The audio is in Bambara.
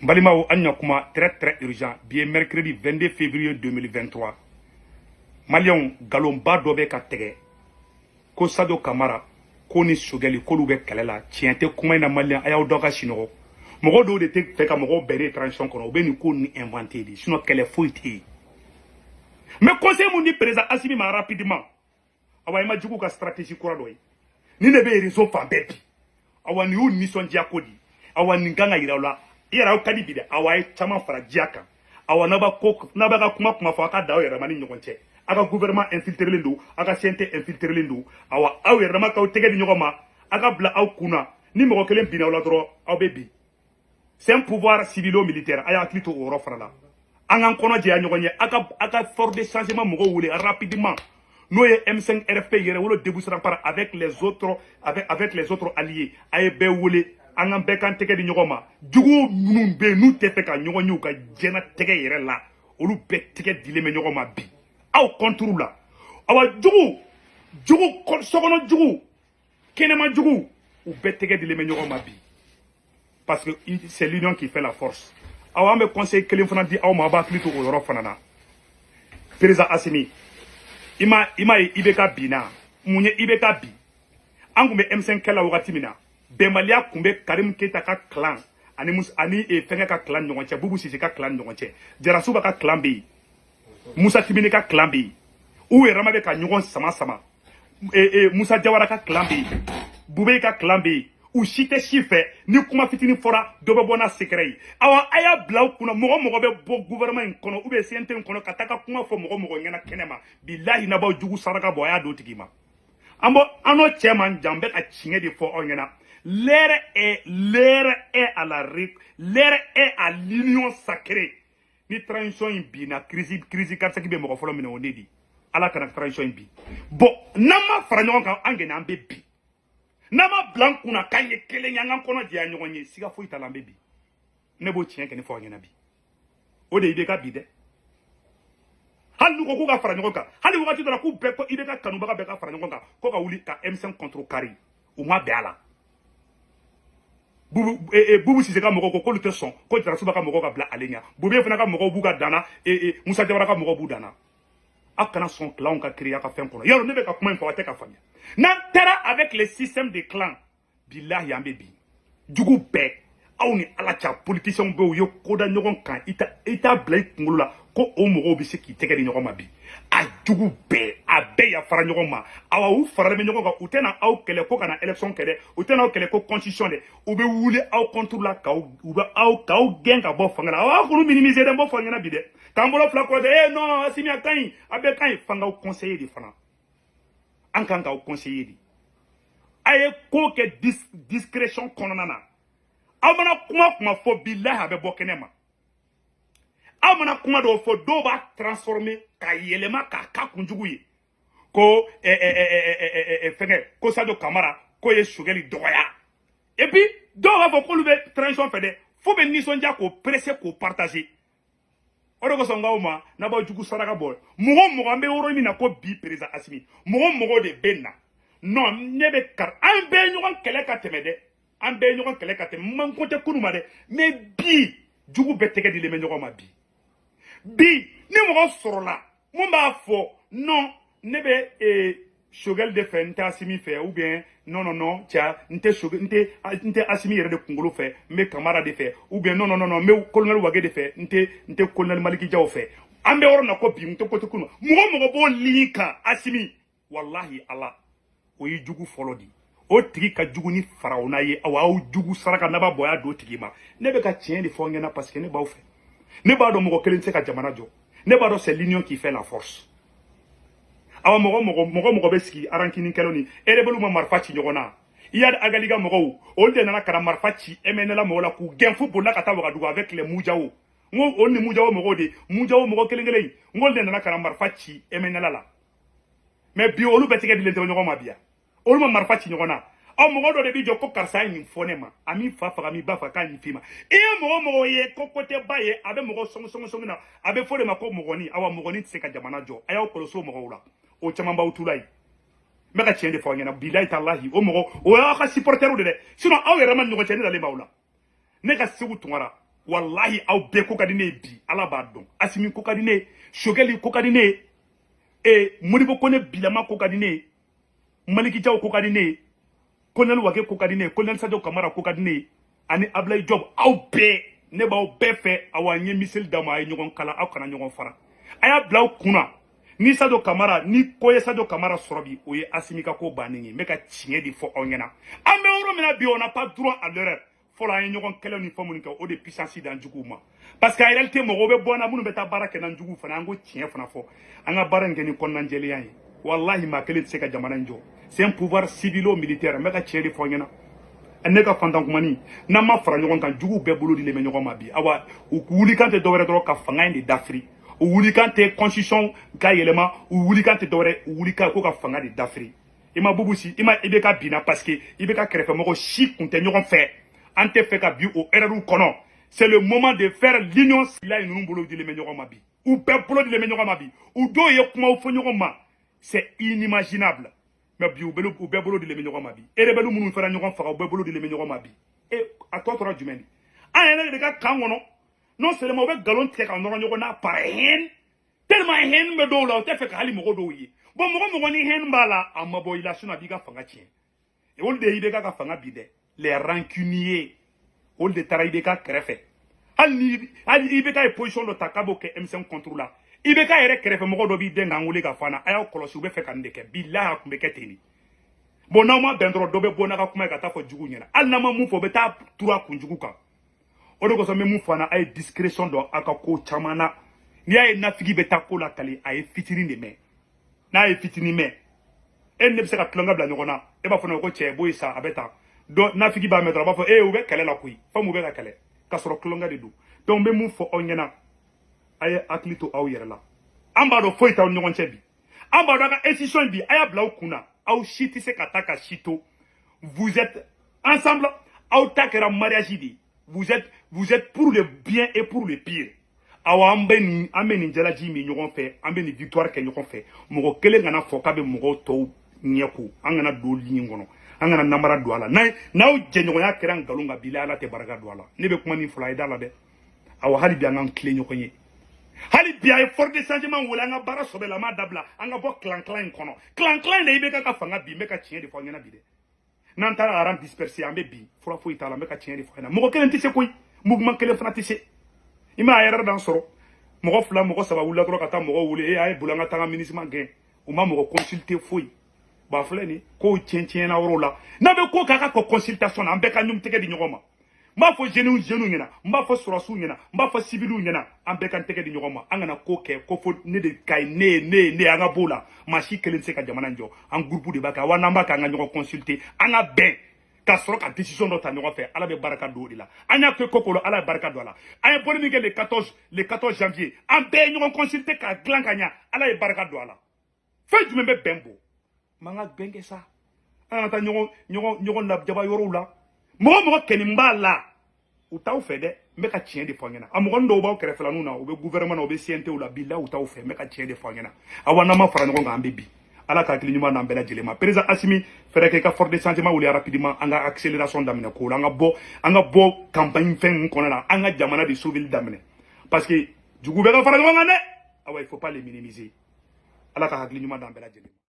N balimaw, an ɲa kuma très très urgent. Bi ye mercredi 22 février 2023. Maliyɛnw, nkalonba dɔ bɛ ka tigɛ ko Sadio Kamara ko ni Choguel k'olu bɛ kɛlɛ la. Tiɲɛ tɛ kuma in na. Maliyɛn, a y'aw dɔ ka sinɔgɔ. Mɔgɔ dɔw de tɛ fɛ ka mɔgɔw bɛnnen transition kɔnɔ, u bɛ nin ko nin inventer de, sinon kɛlɛ foyi tɛ yen. N bɛ conseil mun di président Assimi ma rapidement? Awa, i ma jugu ka stratégie kura dɔ ye nin de bɛ réseau fan bɛɛ bi. Awa, nin y'u nisɔndiya ko di. Awa, nin kan ka yira aw la, i yɛrɛ aw ka di bi dɛ. Awa, a ye caman fara diya kan. Awa, n'a b'a ko, n'a b'a ka kuma kuma fɔ, a ka da aw yɛrɛ ma ni ɲɔgɔn cɛ. A ka gouvernement infiltrelen don, a ka CNT infiltrelen don. Awa, aw yɛrɛ dama k'aw tɛgɛ di ɲɔgɔn ma, a ka bila aw kun na. Ni mɔgɔ kelen binna aw la dɔrɔn, aw bɛ bin. C'est un pouvoir civilo-militaire. A y'a hakili to o yɔrɔ fana la. An k'an kɔnɔ jɛya ɲɔgɔn ye. A ka force de changement mɔgɔw wele rapidement, n'o ye M5 RFP, Yɛrɛwolo Debout sur Rempart, avec les autres alliés. A ye bɛɛ wele, an k'an bɛɛ k'an tɛgɛ di ɲɔgɔn ma. Jugu minnu bɛ yen n'u tɛ fɛ ka ɲɔgɔn ye u ka diɲɛnatigɛ yɛrɛ la, olu bɛɛ tɛgɛ dilen bɛ ɲɔgɔn ma bi aw contre la. Awa, jugu jugu, sokɔnɔ jugu, kɛnɛma jugu, u bɛɛ tɛgɛ dilen bɛ ɲɔgɔn ma bi, parce que c'est l'union qui fait la force. Awa, an bɛ conseil kelen fana di aw ma, a b'a hakili to o yɔrɔ fana na. Président Assimi, i ma ye IBK binna mun ye? IBK bi, an tun bɛ M5 kɛlɛ la wagati min na, bɛnbaliya tun bɛ Karim Keita ka clan ani mus ani fɛnkɛ ka clan ɲɔgɔn cɛ, Bubu Sise ka clan ɲɔgɔn cɛ, Jarasuba ka clan bɛ yen, Musa Tibini ka clan bɛ yen. U yɛrɛ ma bɛ ka ɲɔgɔn sama sama. Musa Jawara ka clan bɛ yen, Bubey ka clan bɛ yen. U si tɛ si fɛ. Ni kuma fitinin fɔra, dɔ bɛ bɔ n'a secret ye. Awa, a y'a bila aw kunna, mɔgɔ mɔgɔ bɛ bɔ gouvernement in kɔnɔ ou bien CNT in kɔnɔ ka taa ka kuma fɔ mɔgɔ mɔgɔ ɲɛna kɛnɛ ma, bilahi, n'a b'aw jugu saraka bɔ, a y'a d'o tigi ma. An bɔ an n'o cɛ man jan, bɛ ka tiɲɛ de fɔ aw ɲɛna. L'heure est à l'union sacrée. Ni transition in binna, crise cardiaque bɛ mɔgɔ fɔlɔ minɛ, o ne di. Ala kana transition in bin. Bon, n'an ma fara ɲɔgɔn kan, an gɛnɛ, an bɛ bin. N'an ma bila an kunna k'an ye kelen ye, an k'an kɔnɔ jɛya ɲɔgɔn ye, siga foyi t'a la, an bɛ bin. Ne b'o tiɲɛ kɛ ni fɔ aw ɲɛna bi. O de ye IBK bi dɛ. Hali n'u ko k'u ka fara ɲɔgɔn kan, hali wagati dɔ la k'u bɛɛ ko IBK kanubaga bɛɛ ka fara ɲɔgɔn kan ko ka wuli ka M5 contrecarrer, u ma bɛn a la. Bubu Bubu Sise ka mɔgɔw ko k'olu tɛ sɔn ko Jarasuba ka mɔgɔw ka bila ale ɲɛ. Bube fana ka mɔgɔw b'u ka danna, Musa Jawara ka mɔgɔw b'u danna. Aw kana sɔn clanw ka créer aw ka fɛn kɔnɔ. Yarɔ, ne bɛ ka kuma in fɔ, aw tɛ ka faamuya. N'an taara avec le système de clan, bilahi, an bɛ bin. Jugu bɛɛ aw ni Ala cɛ, politiciens bɛ, u ye koda ɲɔgɔn kan. I t'a bila i kunkolo la ko o mɔgɔw bɛ se k'i tɛgɛ di ɲɔgɔn ma bi. A jugu bɛɛ, a bɛɛ yafara ɲɔgɔn ma. Awa, u faralen bɛ ɲɔgɔn kan. U tɛna aw kɛlɛ ko ka na élection kɛ dɛ, u tɛna aw kɛlɛ ko constitution dɛ. U bɛ wuli aw contre la, k'aw u bɛ aw k'aw gɛn ka bɔ fanga la. Aw aw k'olu minimiser dɛ. N b'o fɔ aw ɲɛna bi dɛ, k'an bolo fila kɔrɔ dɛ. Eh non, Assimi a ka ɲi, a bɛɛ ka ɲi. F'an k'aw conseiller de fana, an kan k'aw conseiller de. A ye ko kɛ discrétion kɔnɔna na. Aw mana kuma kuma fɔ, bilahi, a bɛ bɔ kɛnɛ ma. Aw mana kuma dɔw fɔ, dɔw b'a transformer k'a yɛlɛma k'a k'a kunjugu ye ko fɛngɛ, ko Sadio Kamara k'o ye Choguel dɔgɔya. Et puis dɔw b'a fɔ k'olu bɛ transition fɛ dɛ, fo bɛ nisɔndiya k'o presser k'o partager. O de kosɔn n k'aw ma, n'a b'aw jugu saraka bɔ, mɔgɔ mɔgɔ, an bɛ yɔrɔ min na ko bi, président Assimi, mɔgɔ mɔgɔ de bɛ na. Non, ne bɛ kar, an bɛɛ ye ɲɔgɔn kɛlɛ ka tɛmɛ dɛ, an bɛɛ ye ɲɔgɔn kɛlɛ ka tɛmɛ. N man ko tɛ kunu ma dɛ, mais bi jugu bɛɛ tɛgɛ dilen bɛ ɲɔgɔn ma bi. Bi ni mɔgɔ sɔrɔla mun b'a fɔ non, ne bɛ Choguel de fɛ, n tɛ Assimi fɛ, ou bien non, non, non, cɛ, n tɛ Choguel, n tɛ Assimi yɛrɛ de kunkolo fɛ, n bɛ Kamara de fɛ, ou bien non, non, non, non, n bɛ colonel Wage de fɛ, n tɛ colonel Maliki Jaw fɛ. An bɛ yɔrɔ min na ko bi, n tɛ ko tɛ kunu. Mɔgɔ mɔgɔ b'o ligne kan, Assimi, wallahi Ala, o ye jugu fɔlɔ de ye. O tigi ka jugu ni farawuna ye. Awa, aw jugu saraka n'a b'a bɔ, a y'a d'o tigi ma. Ne bɛ ka tiɲɛ de fɔ n ɲɛna, parce que ne b'aw fɛ. Ne b'a dɔn mɔgɔ kelen tɛ se ka jamana jɔ. Ne b'a dɔn c'est l'union qui fait la force. Awa, mɔgɔ mɔgɔ bɛ sigi arankini kɛlɛw ni rebelle ma marifa ci ɲɔgɔn na. Iyad Ag Ghali ka mɔgɔw, olu de nana ka na marifa ci MNLA mɔgɔw la k'u gɛn fo bolila ka taa Wagadugu avec les Mujawo. N ko olu ni Mujawo mɔgɔw de, Mujawo mɔgɔ kelen kelen, n ko olu de nana ka na marifa ci MNLA la. Mais bi, olu bɛɛ tɛgɛ dilen tɛ ɲɔgɔn ma bi yan, olu ma marifa ci ɲɔgɔn na. Aw mɔgɔ dɔ de b'i jɔ ko karisa ye nin fɔ ne ma, a m'i fa faga, a m'i ba faga, k'a nin f'i ma. I ye mɔgɔ mɔgɔ ye ko ko tɛ ba ye, a bɛ mɔgɔ sɔngɔ sɔngɔ sɔngɔ na, a bɛ fɔ de ma ko mɔgɔnin. Awa, mɔgɔnin tɛ se ka jamana jɔ. A y'aw kɔlɔsi o mɔgɔw la, o caman b'aw tula yen. N bɛ ka tiɲɛ de fɔ aw ɲɛna, bilayi talahi. O mɔgɔ, o y'aw ka supporter de dɛ, sinon aw yɛrɛ ma ɲɔgɔn cɛ, ne dalen b'aw la. Ne ka Segu Tunkara Wallahi, aw bɛɛ ko ka di ne ye bi, Ala b'a dɔn. Asimi ko ka di ne ye, Sogɛli ko ka di ne ye, Modibo Kone bilama ko ka di ne ye, Maliki Jaw ko ka di ne ye, Colonel Wage ko ka di ne ye, Colonel Sadio Kamara ko ka di ne ye, ani Ablaye Diop. Aw bɛɛ, ne b'aw bɛɛ fɛ. Awa, n ye miseli d'aw ma, a ye ɲɔgɔn kala, aw kana ɲɔgɔn fara. A y'a bila aw kunna, ni Sadio Kamara, ni ko ye Sadio Kamara sɔrɔ bi, o ye Asimi ka ko bannen ye. N bɛ ka tiɲɛ de fɔ aw ɲɛna. An bɛ yɔrɔ min na bi, on n'a pas droit à l'erreur. Fɔlɔ, an ye ɲɔgɔn kɛlɛ ni fɛn minnu kɛ, o de puissance d'an juguw ma, parce que en réalité, mɔgɔw bɛ bɔ an na minnu bɛ taa baara kɛ n'an juguw fana. An ko tiɲɛ fana fɔ, an ka baara in kɛ ni kɔnɔnajɛlenya ye. Wallahi, maa kelen tɛ se ka jamana in jɔ. C'est un pouvoir civilo-militaire. N bɛ ka tiɲɛ de fɔ aw ɲɛna. Ne ka fantan kumani, n'an ma fara ɲɔgɔn kan, juguw bɛɛ bolo dilen bɛ ɲɔgɔn ma bi. Awa, u wulikan tɛ dɔwɛrɛ dɔrɔn ka fanga in de dafiri. U wulikan tɛ constitution ka yɛlɛma, u wulikan tɛ dɔwɛrɛ, u wulikan ko ka fanga de dafiri. I ma bubu si, i ma IBK binna, parce que IBK kɛrɛfɛmɔgɔ si kun tɛ ɲɔgɔn fɛ. An tɛ fɛ ka bi o erreur kɔnɔ. C'est le moment de faire l'union. La ninnu bolo dilen bɛ ɲɔgɔn ma bi, u bɛɛ bolo dilen bɛ ɲɔgɔn ma bi. U dɔw ye kumaw fɔ ɲɔgɔn ma, c'est inimaginable, mais bi u bɛɛ bolo dilen bɛ ɲɔgɔn ma bi. Rebelle minnu fana ɲɔgɔn faga, u bɛɛ bolo dilen bɛ ɲɔgɔn ma bi. E, a tɔ tora jumɛn de? An yɛrɛ de ka kan kɔnɔ, non seulement u bɛ nkalon tigɛ ka nɔrɔ ɲɔgɔn na par haine, tellement haine bɛ dɔw la, u tɛ fɛ ka hali mɔgɔ dɔw ye. Bon, mɔgɔ mɔgɔ ni haine b'a la, a ma bɔ i la, sinon a b'i ka fanga tiɲɛ. Olu de ye IBK ka fanga bi dɛ. Les rancuniers, olu de taara IBK kɛrɛfɛ. Hali ni hali IBK ye position dɔ ta k'a b'o kɛ M5 contre la, IBK yɛrɛ kɛrɛfɛ mɔgɔ dɔ b'i den k'an wele ka fɔ an na: a y'aw kɔlɔsi, u bɛ fɛ ka nin de kɛ. Bilahi, a tun bɛ kɛ ten de. Bon, n'aw ma bɛn dɔrɔn, dɔ bɛ bɔ n'a ka kuma ye ka taa fɔ jugu ɲɛna. Hali n'an ma mun fɔ, o bɛ taa turu a kunjugu kan. O de kosɔn, n bɛ mun fɔ an na, a ye discrétion dɔn aw ka ko caman na. N'i y'a ye nafigi bɛ taa ko la kali, a ye fitinin de mɛn. N'a ye fitinin mɛn, e ni ne bɛ se ka tulonkɛ bila ɲɔgɔn na, e b'a fɔ ne ma ko cɛ b'o ye sa, a bɛ tan dɔ. Nafigi b'a mɛn dɔrɔn, a b'a fɔ e u bɛ kɛlɛ la koyi, fɛn mun bɛ ka kɛlɛ k'a sɔrɔ tulonkɛ de don. Donc n bɛ mun fɔ aw ɲɛna, a ye hakili to aw yɛrɛ la. An b'a dɔn foyi t'aw ni ɲɔgɔn cɛ bi. An b'a dɔn a ka institution bi, a y'a bila aw kun na, aw si tɛ se ka taa ka si to. Vous êtes ensemble, aw ta kɛra mariage de ye. Vous êtes pour le bien et pour le pire. Awa, an bɛ nin jalaji min ɲɔgɔn fɛ, an bɛ nin victoire kɛ ɲɔgɔn fɛ. Mɔgɔ kelen kana fɔ k'a bɛ mɔgɔw tɔw ɲɛ ko. An kana don ligne kɔnɔ, an kana namara don a la. N'aw jɛɲɔgɔnya kɛra nkalon kan, bi Ala tɛ barika don a la. Ne bɛ kuma min fɔlɔ, a ye da la dɛ. Awa, hali bi an k'an tilen ɲɔgɔn ye. Hali bi a ye force de changement wele, an ka baara sɔbɛlama dabila, an ka bɔ clan clan in kɔnɔ. Clan clan in de, i bɛ ka fanga bi. N bɛ ka tiɲɛ de fɔ aw ɲɛna bi dɛ. N'an taara rang dispersé, an bɛ bi fura foyi t'a la. N bɛ ka tiɲɛ de fɔ aw ɲɛna. Mɔgɔ kelen tɛ se koyi, mouvement kelen fana tɛ se. I m'a yɛrɛ dan sɔrɔ, mɔgɔ fila, mɔgɔ saba wulila dɔrɔn ka taa mɔgɔw wele: e a ye boli, an ka taa an ka MINUSMA gɛn. U ma mɔgɔ consulter foyi. Ba filɛ nin kow tiɲɛ tiɲɛna yɔrɔw la. N'a bɛ ko k'a ka kɔ consultation na, an bɛɛ ka ɲɔgɔn tɛgɛ di ɲɔgɔn ma. N b'a fɔ jeunes jeunes ɲɛna, n b'a fɔ sɔrɔsiw ɲɛna, n b'a fɔ civiliw ɲɛna, an bɛɛ k'an tɛgɛ di ɲɔgɔn ma. An kana ko kɛ ko fo ne de ka ɲi, ne ye, ne ye, ne ye. An ka b'o la. Maa si kelen tɛ se ka jamana in jɔ. An groupe de b'a kɛ. Wa n'an b'a kɛ, an ka ɲɔgɔn consulter, an ka bɛn ka sɔrɔ ka décision dɔ ta ɲɔgɔn fɛ. Ala bɛ barika don o de la. An y'a kɛ ko ko la, Ala ye barika don a la. An ye bɔli min kɛ le 14 janvier, an bɛɛ ye ɲɔgɔn consulter k'a dilan ka ɲa. Ala ye barika don a la. Fɛn jumɛn bɛ bɛn bɔ? M'an ka bɛn kɛ sa, an kana taa ɲɔgɔn ɲɔgɔn ɲɔgɔn lajaba yɔrɔw la. Mɔgɔ mɔgɔ kɛnin b'a la, u t'aw fɛ dɛ. N bɛ ka tiɲɛ de fɔ aw ɲɛna. A mɔgɔnin dɔw b'aw kɛrɛfɛlaninw na, u bɛ gouvernement na, u bɛ CNT la, bilahi, u t'aw fɛ. N bɛ ka tiɲɛ de fɔ aw ɲɛna. Awa, n'an ma fara ɲɔgɔn kan, an bɛ bi. Ala ka hakili ɲuman d'an bɛɛ lajɛlen ma. Président Asimi, fɛɛrɛ kɛ i ka force de changement wuli rapidement, an ka accélération daminɛ ko la, an ka bɔ campagne fɛn ninnu kɔnɔ la, an ka jamana de sauveli daminɛ, parce que jugu bɛ ka fara ɲɔgɔn kan dɛ. Awa, il faut pas les minimiser. Ala ka hakili ɲuman d'an bɛɛ lajɛlen ma.